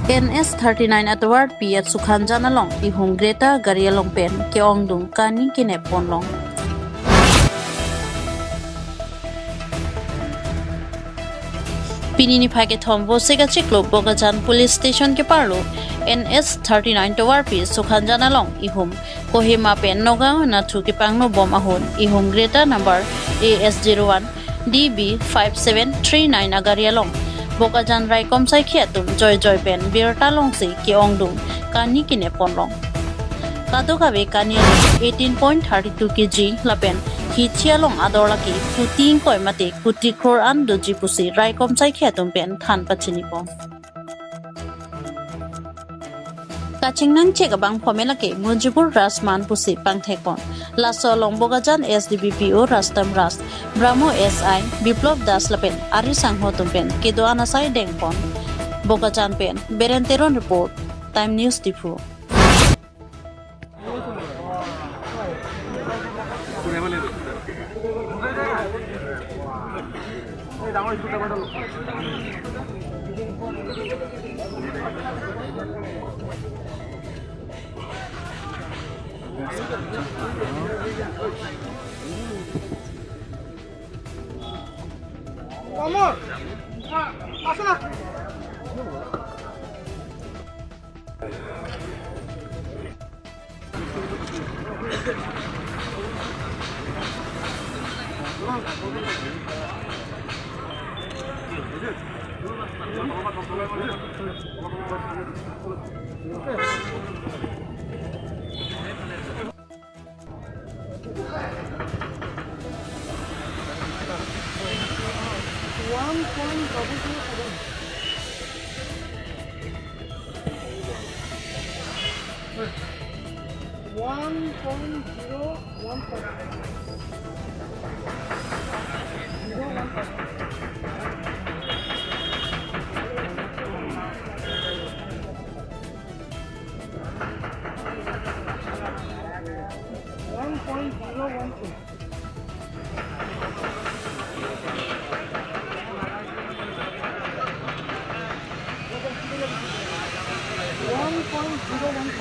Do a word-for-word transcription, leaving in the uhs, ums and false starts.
N H thirty-nine atovarpi Sukhanjan along ihum Greta gari along pen ke-ongdung kani kenep ponlong. Pini niphai kethom Vosik achiklo Bokajan Police Station keparlo N H thirty-nine tovarpi Sukhanjan along ihum Kohima pen Nagaon nathu kepangno bom ahut ihum Greta number A S zero one D B five seven three nine agari along Bokajan raikom saikhi atum joijoi pen birta longsi ke-ongdung kani kenep ponlong. Kadokave kani along eighteen point thirty two K G lapen hithi along ador lake kuti ingkoi mate kuti kror an doji pusi raikom saikhi atum pen than pachini pon. Kachingnangchek abang formen lake Mujibur Rahman pusi pangthek pon. Laso along Bokajan S D P P O Rastam Ras, Brahmo S I Biplab Das lapen ari sangho atum pen kedo-an asai deng pon. Bokajan pen Beren Teron report, Time News Diphu. One point double zero seven. One point zero one five. Zero one five. One point zero one two. One point zero one five.